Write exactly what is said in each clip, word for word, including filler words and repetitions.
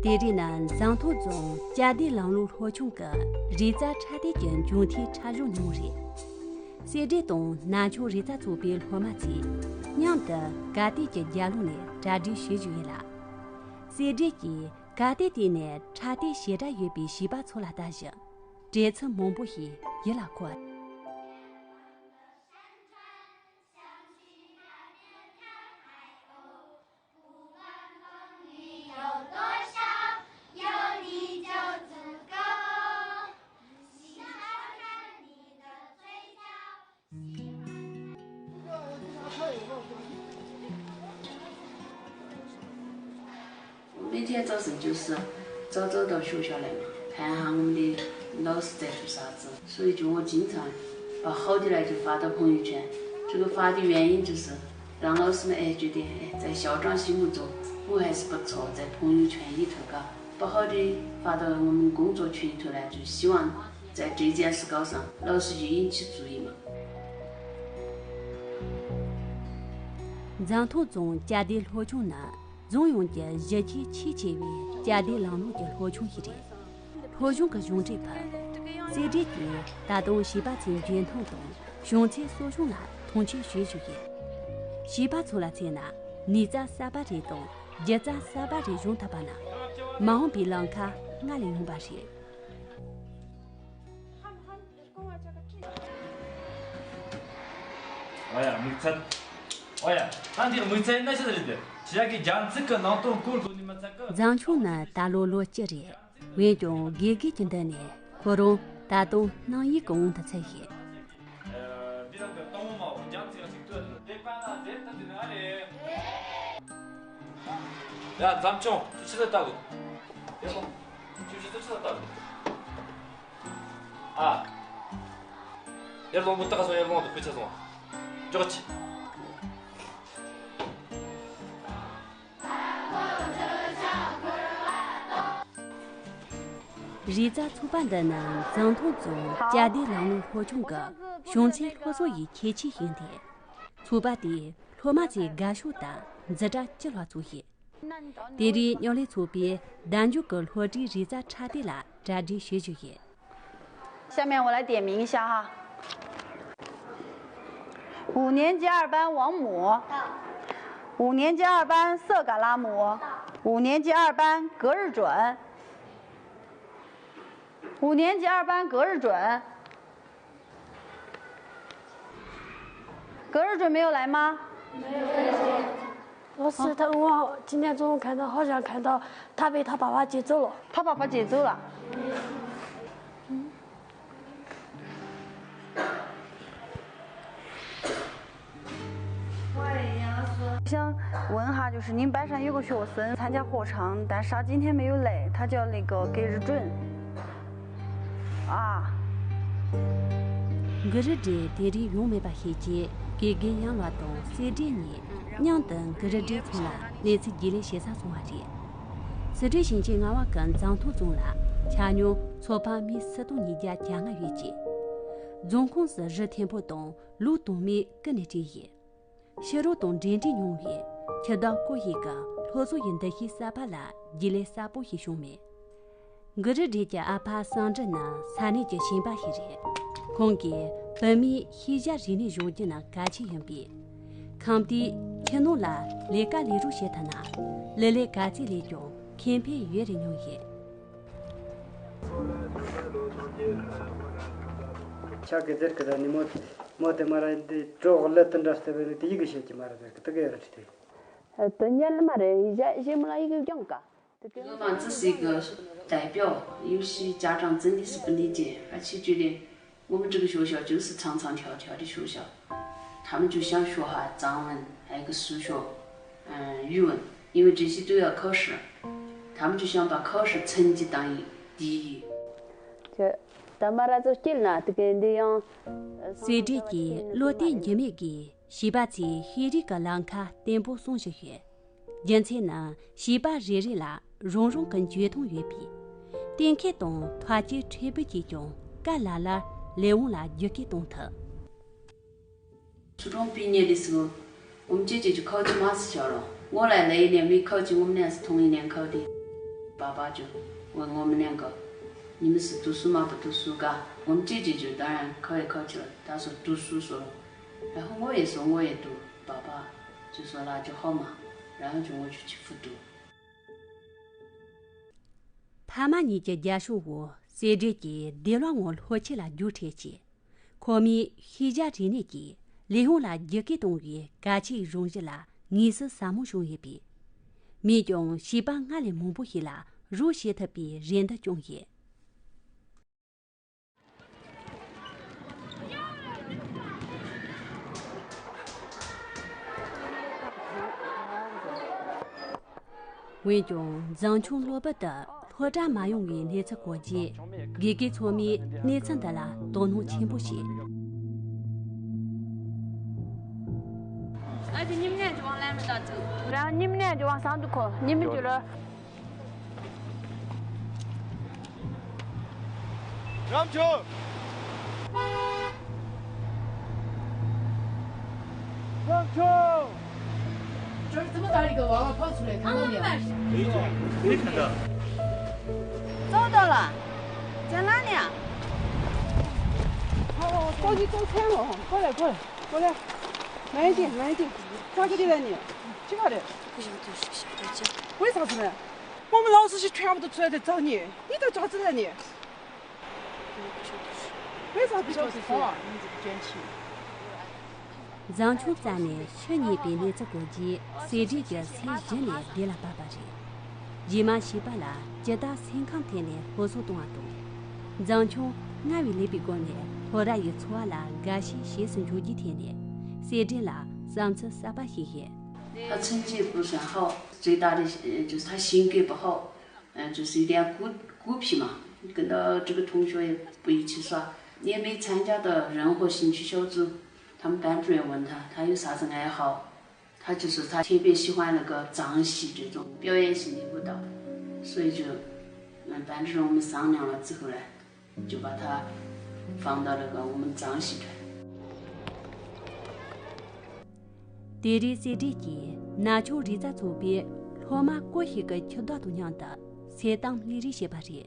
དེ་རིང་ནི་ཟངས་མདོག་རྫོང་བཅའ་སྡོད་ལམ་ལུགས་སློབ་ཆུང་གི་རེས་གཟའ་ཕྲ་དུས་ཀྱི་མཇུག་མཐའི་འཁྲབ་གཞུང་ཉིན་མོ་རེད། སེ་འབྲས་དང་ན་ཆུང་རེས་གཟའ་ཚོགས་པའི་སློབ་མ་ཚོས་མཉམ་དུ་གར་སྟེགས་ཀྱི་རྒྱབ་ལོགས་ནས་གྲ་སྒྲིག་བྱེད་བཞིན་ཡོད་ལ། སེ་འབྲས་ཀྱིས་གར་སྟེགས་དེ་ནས་འཁྲབ་སྟོན་ཞེ་དྲག་ཡོད་པའི་བྱིས་པ་ཚོ་ལ་ལྟ་བཞིན་བྲེལ་འཚུབ་མང་པོ་ཞིག་ཡིད་ལ་འཁོར། མེ་ཁྱེད་ཙག་སེ་ཅུ་སི་ཙག་ཙག་དང་ཤུགས་ཤག་ལས་ཕན་ཧང་ལི་ལོ་སི་ཙེ་ཏུ་ས་ཙི་སུའི་ཇུང་ཝོ་ཇིན་ཚང་བ་ཧའོ་དི་ལ་ཇུ་ཧྥ་ཏོ་ཕུང་ཡུ་ཆན་ཅུ་གི་ཧྥ་ཏི་ཝེན་ཡིན་ཅུ་སི་རང་ལོ་སི་མ་ཨེ་ཅུ་ཏེ་ཨེ་ཙེ་ཞའོ་ཀྲང་ཤི་མུ་ཙོ་ཧུ་ཧེ་སི་པ་ཚོ་ཙེ་ཕུང་ཡུ་ཆན་ཡི་ཐུ་ཀ་བ་ཧའོ་དི་ཧྥ་ཏོ་ངོ་མི་གུང་ཙོ་ཆུ་ཡི་ཐུ་ལ་ཇུ་ཤི་ཝང་ཙེ་ཏྲེ་ཅན་སི་ཀའོ་སང་ལོ་སི་ཇུ་ཡིན་ཆི་ཙུ་ཡི་མ། འཛམ་ཐང་རྫོང་བཅའ་སྡོད་སློབ་ཆུང་ནི་རྫོང་ཡོངས་ཀྱི་གཞི་རྒྱ་ཆེས་ཆེ་བའི་བཅའ་སྡོད་ལམ་ལུགས་ཀྱི་སློབ་ཆུང་ཞིག་རེད། སློབ་སྦྱོང་གི་གཞུང་འབྲེལ་ཕུད། སེ་འབྲས་ཀྱིས་ད་དུང་བྱིས་པ་ཚོའི་འཇོན་ཐང་དང་བྱུང་ཚུལ་གསོ་སྐྱོང་ལ་མཐོང་ཆེན་ཞུ་བཞིན་ཡོད། བྱིས་པ་ཚོ་ལ་མཚོན་ན་ནུས་རྩལ་གསར་པ་རེ་དང་སྒྱུ་རྩལ་གསར་པ་རེ་སྦྱོང་ཐུབ་པ་ནི་མ་འོངས་པའི་ལམ་ཁ་སྔར་ལས་ཡངས་པ་རེད། ཨོ་ཡ་མིག་ཚད། ཨོ་ཡ་ད་འདི་མིག་ཚད་ཡིན་ན་ཤི་ཟེར་རེད་དེ། ཞི་ཡ་གི་རྒྱ་མཚིག་གི་ནང་དོན་གོ་དགོས་ནི་མི་ཚད་གི། འཛམ་ཆུང་ནི་ད་ལོ་ལོ་བཅུ་རེད། འོན་ཀྱང་དགེ་རྒན་གྱི་མདུན་ནས་ཁོ་རང་ད་དུང་སྣང་ཡུལ་གྱི་དབང་དུ་ཚུད་ཡོད། འདི་རང་གི་སྟོང་མ་འོ་རྒྱ་མཚིག་ག་ཅིག་ལྟོས་ལ། དེ་པ་ན་ཟེར་ད་འདི་ན་རེད། ཡ་འཛམ་ཆུང་ཁྱོད་ཕྱི་ལ་ལྟ་དགོས། ཁྱོད་ཕྱི་ལ་ལྟ་དགོས། ཨ། ཡར་ལོང་བུ་ཏག་སོང་། ཡར་ལོང་དུ་ཕུ་ཆ་སོང་། ཅོག་ཅི། རེས་གཟའ་ཚོགས་པ་འདི་ནི་འཛམ་ཐང་རྫོང་བཅའ་སྡོད་ལམ་ལུགས་སློབ་ཆུང་གི་བྱུང་ཚུལ་སློབ་གསོ་ཡི་ཁྱད་ཆོས་ཤིག་ཡིན་ཏེ། ཚོགས་པ་དེས་སློབ་མ་ཚོའི་དགའ་ཕྱོགས་དང་འཛིན་གྲྭ་བཅུ་ལྷག་བཙུགས་ཡོད། དེ་རིང་མཉམ་ལས་ཚོགས་པས་གདན་ཞུ་གི་སློབ་གྲྭའི་རེས་གཟའ་ཕྲ་སྟེ་ལ་གྲ་སྒྲིག་བྱེད་བཞིན་ཡོད། 下面我来点名一下哈。五年级二班王母，五年级二班色嘎拉姆，五年级二班隔日准，五年级二班隔日准。 隔日准没有来吗？没有。老师，他我今天中午看到，好像看到他被他爸爸接走了。他爸爸接走了。 想问哈，就是你们班上有个学生参加合唱，但是他今天没有来，他叫那个葛日准。啊。 གུ་རུ་སྒྲེ་དེ་རིང་ཡོང་མེད་པ་ཤེས་རྗེས་དགེ་རྒན་གཡང་ལགས་དང་སེ་སྒྲེ་གཉིས་མཉམ་དུ་གུ་རུ་སྒྲེ་ཚང་ལ་གནས་ཚུལ་རྒྱུས་ལོན་བྱེད་སར་སོང་བ་རེད། སི་ཁྲོན་ཞིང་ཆེན་རྔ་བ་གི་འཛམ་ཐང་རྫོང་ལ་ཆ་སྙོམས་ཚོགས་ཕམ་མི་སུམ་སྟོང་ཉིས་བརྒྱ་གྱ་ལྔ་ཡོད་ཅིང་། རྫོང་ཁོངས་སུ་རི་ཐེམ་པོ་དང་ལུད་དྭངས་མའི་ཀི་ནས་བྲིས་ཡོད། ཕྱི་རོལ་དང་འབྲེལ་འདྲིས་ཉུང་བའི་ཁྱིམ་བདག་སྐོར་ཞིག་གི་སློབ་གསོ་ཡི་འདུ་ཤེས་གསར་པ་ལ་རྒྱུས་ལོན་གསལ་པོ་ཞིག་བྱུང་མེད། གུ་རུ་སྒྲེ་གྱི་ཨ་ཕ་སངས་ཀྲི་ནི་ས་གནས་ཀྱི་ཞིང་པ་ཞིག་རེད། ཁོང་གིས་བུད་མེད་ཤེས་བྱ་རིག་གནས་སྦྱོང་རྒྱུ་ནི་གལ་ཆེ་ཡིན་པས། ཁམས་དེའི་ཁྱིམ་ནང་ལ་ལས་ཀ་ལས་རོགས་བྱེད་ཐུབ་ན་ལི་ལི་ག་ཚད་ལས་ཀྱང་ཁེ་ཕན་ཡོད་རེད་སྙམ་ཡོད། ཆ་གི་ཟེར་གི་ད་ནི་མོ་མོ་དེ་མ་ར་འདི་གྲོགས་ལི་དུ་འདྲ་སྟེ་བས་ནི་དེ་ཡི་གི་བཤད་ཀྱི་མ་ར་ཟེར་གི་དུ་གི་ར་ཁྲི་དེ། དུ་ཉལ་མ་རེད། ཡ་ཞེ་མ་ལ་ཡི་གི་ཀྱང་ག་དུ་གི། 我们这是一个代表，有些家长真的是不理解，而且觉得我们这个学校就是唱唱跳跳的学校，他们就想学哈藏文，还有个数学，嗯，语文，因为这些都要考试，他们就想把考试成绩当第一。 ད་མ་ར་ཚོ་སྐྱིད་ན་དུ་གན་འདི་ཡང་། སེ་འབྲས་ཀྱིས་བློ་གཏད་འགྱུར་མེད་ཀྱིས་བྱིས་པ་ཚོས་ཤེས་རིག་གི་ལམ་ཁ་བརྟན་པོ་སྲུང་བཞིན་ཡོད། རྒྱུ་མཚན་ནི་བྱིས་པ་རེ་རེ་ལ་རང་རང་གི་འཇོན་ཐང་ཡོད་པས། གཏན་འཁེལ་དང་ཐག་གཅོད་ཕྲན་བུ་གྱིས་ཀྱང་ག་ལ་ལར་ལས་དབང་ལ་བརྒྱུད་སྐུལ་གཏོང་ཐུབ། 初中毕业的时候，我们姐姐就考进马斯校了。我来了一年没考进，我们俩是同一年考的。བ་བ་ཅུ་ཝེ་ངོ་མི་ནན་ག་ཉི་མི་སི་དུ་སུ་མ་པ་དུ་སུ་ག་ཝམ་ཅི་ཅི་ཅུ་ད་རང་ཁ་ཡེ་ཁ་ཆུ་ད་སུ་དུ་སུ་སོ་ར་ཧོ་ངོ་ཡེ་སོ་ངོ་ཡེ་དུ་བ་བ་ཅུ་སོ་ལ་ཅུ་ཧོ་མ་རང་ཅུ་ངོ་ཅུ་ཆི་ཧྥུ་དུ། ཕ་མ་གཉིས་ཀྱི་རྒྱ་ཤོག་འོག་སེ་འབྲས་ཀྱིས་སྡེ་བ་ངོ་ལྷོ་ཆེ་ལ་རྒྱུགས་འཕྲད་ཅིང་། ཁོ་མོའི་ཤེས་བྱ་རིག་གནས་ཀྱིས་ལས་ཡོངས་ལ་རྒྱུད་སྐུལ་གཏོང་བའི་གལ་ཆེའི་རང་བཞིན་ལ་དངོས་སུ་ཟབ་མོ་བྱུང་ཡོད་པས། མིས་ཀྱང་བྱིས་པ་སྔར་ལས་མང་པོ་ཞིག་ལ་རོགས་བྱེད་ཐུབ་པའི་རེ་འདུན་བསྐྱངས་ཡོད། འོན་ཀྱང་། མཛངས་ཆུང་སློབ་བུ་དེ་སློབ་གྲྭ་མ་ཡོང་བའི་གནས་ཚུལ་གོ་རྗེས། དགེ་རྒན་ཚང་མས་གནས་ཚུལ་འདི་ལ་དོ་སྣང་ཆེན་པོ་བྱས། ཨ་ཅེ་ཉིམ་ནས་འཇུ་བང་ལན་མི་ད་ཚུ། རང་ཉིམ་ནས་འཇུ་བང་སང་དུ་ཁོ་ཉིམ་མི་འཇུ་ལོ། རང་བྱོས། རང་བྱོས། 这怎么打一个娃娃跑出来？看到没有？ 走到了，在哪里啊？哦，过去走偏了，过来，过来，过来，慢一点，慢一点，抓个地方你，这个的。为啥子呢？我们老师是全部都出来在找你，你都抓子了你？为啥不小心啊？你这个捐气。 མཛངས་ཆུང་རྩ་ནས་ཤི་ཉེས་པའི་གནས་ཚུལ་གོ་རྗེས་སེ་འབྲས་ཀྱི་སེམས་གཞི་ནས་བདེ་ལ་བབས་པ་རེད། རྗེས་མ་བྱིས་པ་ལ་ཇི་ལྟར་སེམས་ཁམས་ཐད་ནས་སློབ་གསོ་གཏོང་བ་དང་། མཛངས་ཆུང་སྔར་བས་ལེགས་པའི་སྒོ་ནས་སློབ་གྲྭ་ཡི་འཚོ་བ་ལ་དགའ་ཞེན་བྱེད་སུ་འཇུག་རྒྱུའི་ཐད་ནས་སེ་འབྲས་ལ་བསམ་ཚུལ་གསར་པ་ཞིག་བཤད། 他成绩不是很好，最大的呃就是他性格不好，嗯，就是有点孤孤僻嘛，跟到这个同学也不一起耍，也没参加到任何兴趣小组。他们班主任问他，他有啥子爱好，他就说他特别喜欢那个藏戏这种表演性的舞蹈，所以就，嗯，班主任我们商量了之后呢，就把他放到那个我们藏戏团。 དེ་རིང་སེ་འབྲས་ཀྱིས་ན་ཆུང་རེས་གཟའ་ཚོགས་པའི་སློབ་མ་སྐུ་ཞིག་གི་ཁྱི་དོག་དང་མཉམ་དུ་སེམས་གཏམ་སླད་རེས་བྱས་པ་རེད།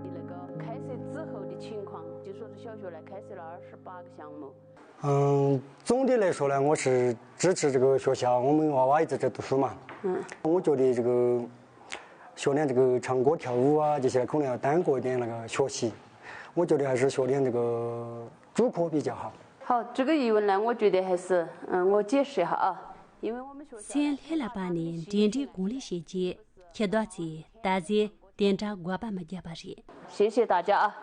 那个开学之后的情况，就说是小学来开学了二十八个项目。 嗯，总的来说呢，我是支持这个学校，我们娃娃一直在读书嘛。嗯。我觉得这个学点这个唱歌跳舞啊，这些可能要耽搁一点那个学习。我觉得还是学点这个主科比较好。好，这个疑问呢，我觉得还是，嗯，我解释一下啊，因为我们学校 སེམས་ལྷོད་ལ་བབས་ནས་འབྲེལ་འདྲིས་གང་ལེགས་བྱས་རྗེས། ཁྱི་དོག་ཚོས་ད་གཟོད་དེ་འདྲ་དགོས་པ་མི་རྒྱག་པ་རེད། 谢谢大家啊。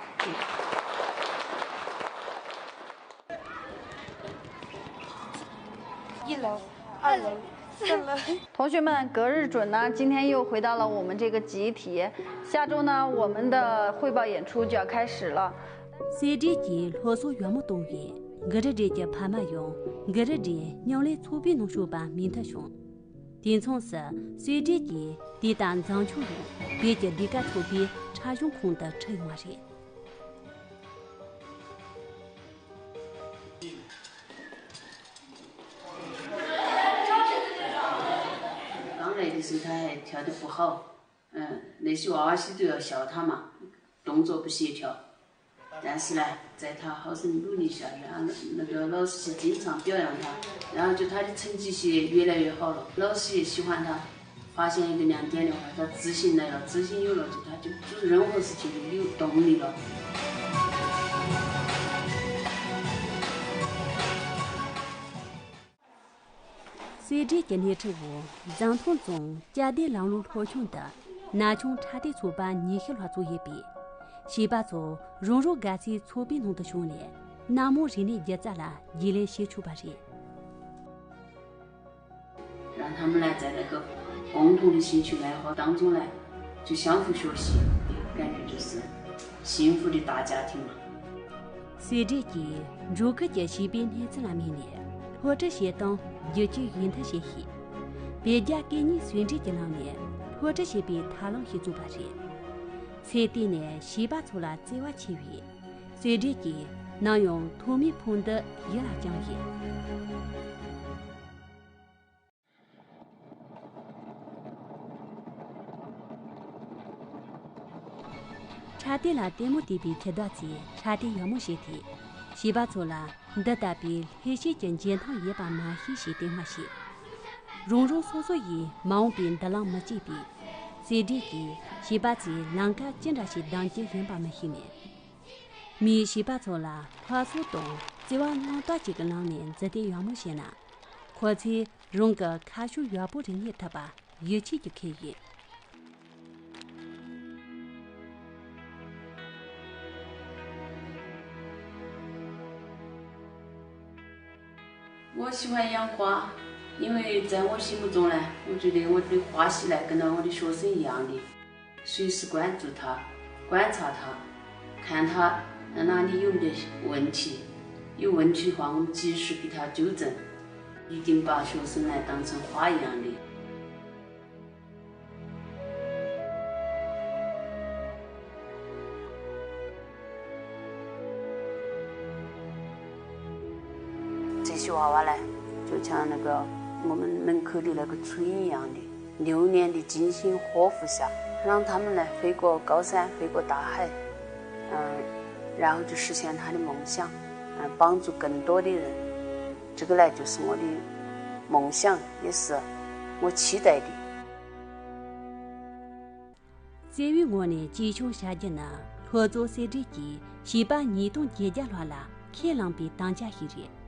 一楼、二楼、三楼。同学们，隔日准呢，今天又回到了我们这个集体。下周呢，我们的汇报演出就要开始了。 སེ་འབྲས་ཀྱིས་སློབ་གསོ་ཡག་མོ་གཏོང་བས། གུ་རུ་འབྲས་ཀྱི་ཕ་མ་ཡང་གུ་རུ་འབྲས་མཉམ་ལས་ཚོགས་པའི་ནང་ཞུགས་པ་མུ་མཐུད་བྱུང་། དེ་མཚུངས་སུ་སེ་འབྲས་ཀྱི་དེ་ལྟར་མཛངས་ཆུང་ཡང་བོད་ཀྱི་ཟློས་གར་ཚོགས་པའི་འཁྲབ་གཞུང་ཁོངས་དུ་ཁྲིད་ཡོང་བ་རེད། གང་ལས་འདི་སུ་ད་ཧེ་ཁྱོད་དེ་པོ་ཧའོ། 嗯，那些娃娃戏都要笑他嘛，动作不协调。但是呢，在他好生努力下去，啊，那个老师是经常表扬他，然后就他的成绩是越来越好了，老师也喜欢他，发现一个亮点的话，他自信来了，自信有了，就他就做任何事情就有动力了。 སེ་འབྲས་ཀྱི་སྣེ་ཁྲིད་འོག་མཛངས་མཐོང་རྫོང་སྐྱ་སྡེ་ལམ་ལུགས་སློབ་ཆུང་དུ་ན་ཆུང་འཁྲབ་སྟོན་ཚོགས་པ་ཉི་ཤུ་ལྷག་ཙམ་ཡོད་པས། བྱིས་པ་ཚོ་རང་རང་དགའ་སའི་ཚོགས་པའི་ནང་དུ་ཞུགས་ནས་སྣ་མང་རིག་གནས་སྒྱུ་རྩལ་ལ་རྒྱུས་ལོན་བྱེད་ཆོག་པ་རེད། 让他们来在那个共同的兴趣爱好当中来，就相互学习，感觉就是幸福的大家庭嘛。 སེ་འབྲས་ཀྱིས་འབྲོག་ཁུལ་གྱི་བྱིས་པའི་གནས་ཚུལ་ལ་དམིགས་ནས་སློབ་ཁྲིད་བྱེད་སྟངས་བསྒྱུར་བཅོས་ཡུན་མཐུད་བྱས་ཤིང་། བོད་རྒྱ་སྐད་གཉིས་ཟུང་འབྲེལ་གྱི་ལམ་ནས་སློབ་ཁྲིད་བྱེད་པའི་ཐབས་ལམ་ཞིག་བཙུགས་པ་རེད། ཚེ་བརྟན་ནས་བྱིས་པ་ཚོ་ལ་བརྩེ་བ་ཆེ་བས། སེ་འབྲས་ཀྱིས་ནམ་ཡང་ཐོག་མའི་ཕུང་འདི་ཡིད་ལ་བཅངས་ཤིང་། ཁྲ་ཏི་ལ་ལྟད་མོ་བལྟས་པའི་ཁྱི་དག་ཚོས་ཁྲ་ཏི་ཡག་མོ་བྱེད་དེ། བྱིས་པ་ཚོ་ལ་འདི་ལྟ་བུའི་ལྷས་བྱེད་ཀྱི་འཇོན་ཐང་ཡོད་པ་མ་ཤེས་ཞེས་དེ་སྔ་བཤད། རང་རང་སོ་སོ་ཡིས་མ་འོངས་པའི་མདུན་ལམ་མི་གཅིག་པས། བསེ་བྲིས་ཀྱིས་བྱིས་པ་ཚོས་ལམ་ཁ་ཅི་འདྲ་ཞིག་གདམ་རྒྱུ་ཡིན་པ་མི་ཤེས་མོད། མིས་བྱིས་པ་ཚོ་ལ་ཁ་གསོ་དང་བརྩེ་བ་སྣང་དག་ཅིག་གི་ལམ་ནས་འཛིན་སྐྱོང་ཡག་མོ་བྱས་ན། ཁོ་ཚོས་རང་གི་ཁ་ཕྱོགས་ཡག་པོ་རེ་རྙེད་ཐུབ་པ་ཡིད་ཆེས་ཀྱི་ཁེལ་ཡོད། 我喜欢养花，因为在我心目中呢，我觉得我对花系呢，跟到我的学生一样的，随时关注它，观察它，看它哪里有点问题，有问题的话，我们及时给它纠正，已经把学生呢当成花一样的。 这些娃娃嘞，就像那个我们门口的那个春一样的，流年的精心呵护下，让他们呢飞过高山，飞过大海，嗯，然后就实现他的梦想，嗯，帮助更多的人。这个呢，就是我的梦想，也是我期待的。 བརྩེ་བའི་ངང་ནས་གཅེས་སྐྱོང་བྱ་རྒྱུ་ནི་ལྷོ་མཚོ་གསེར་བྲིས་ཀྱིས་བྱིས་པ་ཉིས་སྟོང་བརྒྱད་བརྒྱ་ལྷག་ལ་ཁས་བླངས་པའི་དམ་བཅའ་ཞིག་རེད།